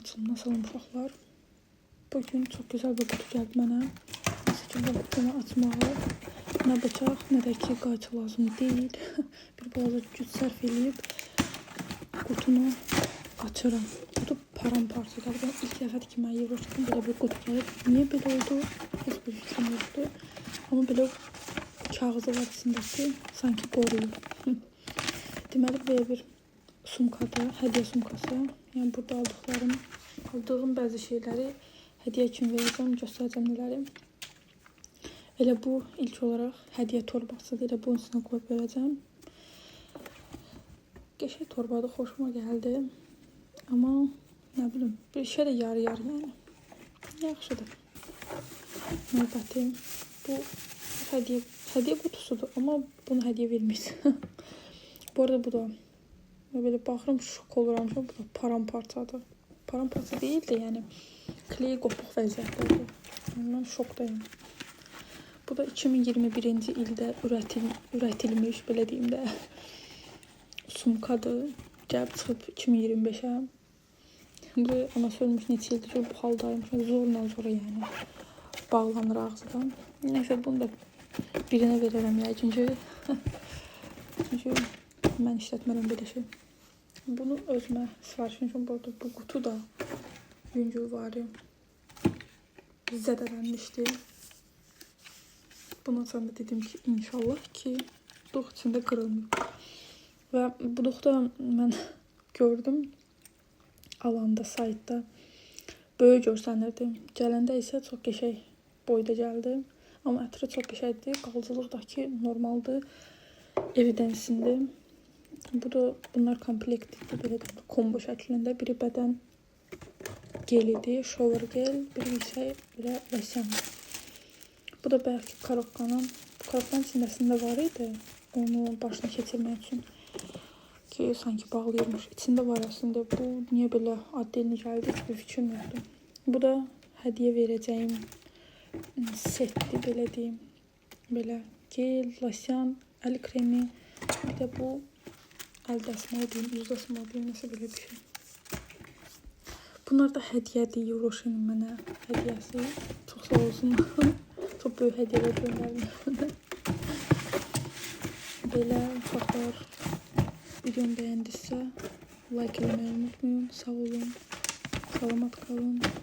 Açılımına salam uşaqlar. Bugün çox gözəl bir qutu gəldi mənə. Hansı ki, bu qutunu açmağa nə bıçaq, nə də ki qayçı lazım deyil. Bir balaca güc sərf eləyib qutunu açıram. Qutu paramparça gəldi. Yəni, ilk dəfədir ki, mən Yevroşikdən belə bir qutu gəlib. Niyə belə oldu? Heç bir fikrim yoxdur. Amma belə kağızı var içində ki, sanki qoruyur. Deməli, belə bir sumkadır, hədiyyə sumkası. Yəni burada aldığım bəzi şeyləri hədiyyə kimi verəcəm, göstərəcəm nələri. Elə bu ilk olaraq hədiyyə torbasıdır. Elə bunun içinə qoyub verəcəm. Qəşəng torbadır, xoşuma gəldi. Amma nə bilim, bir şey də yarı-yarı yəni. Yaxşıdır. Növbəti bu hədiyyə qutusudur, amma bunu hədiyyə verməyəcəm. Bu arada bu da belə baxıram, şok oluram ki, bu da paramparçadır. Paramparça deyil də, yəni kley qopuq vəziyyətdədir. Yəni, mən şokdayım. Bu da 2021-ci ildə ürətilmiş, belə deyim də, sumkadır. Gəlib çıxıb 2025-ə. Bu anası ölmüş neçə ildir ki, bu haldayım. Zorla zora yəni bağlanır ağzıdan. Nəysə, bunu da birinə verərəm yəqin ki. Çünki mən işlətmərəm belə şey. Bunu özümə sifariş etmişim. Bu arada bu qutu da yüngülvari zədələnmişdi. Bunu açanda dedim ki, inşallah ki, dux içində qırılmır. Və bu duxda mən gördüm alanda, saytda böyük görsənirdi. Gələndə isə çox qəşəng boyda gəldi. Amma ətri çox qəşəngdir. Qalıcılıq da ki, normaldır. Evidensindir. Bu da, bunlar komplektdir, belə deyim, kombo şəklində. Biri bədən gelidir, shower gel, biri isə belə losyon. Bu da bayaqki korobkanın, bu korobkanın içindəsində var idi. Onu başına keçirmək üçün ki, sanki bağlayırmış. İçində var əslində. Bu niyə belə addelini gəldi, heç bir fikrim yoxdur. Bu da hədiyyə verəcəyim setdir, belə deyim. Belə gel, losyon, əl kremi, bir də bu əl dəsmalı deyim, üz dəsmalı deyim, nəsə belə bir şey. Bunlar da hədiyyədir, Yves Rocher'in mənə hədiyyəsi. Çox sağ olsun. Çox böyük hədiyyələr göndərdim. Belə uşaqlar, videomu bəyəndinizsə like eləməyi unutmayın. Sağ olun. Salamat qalın.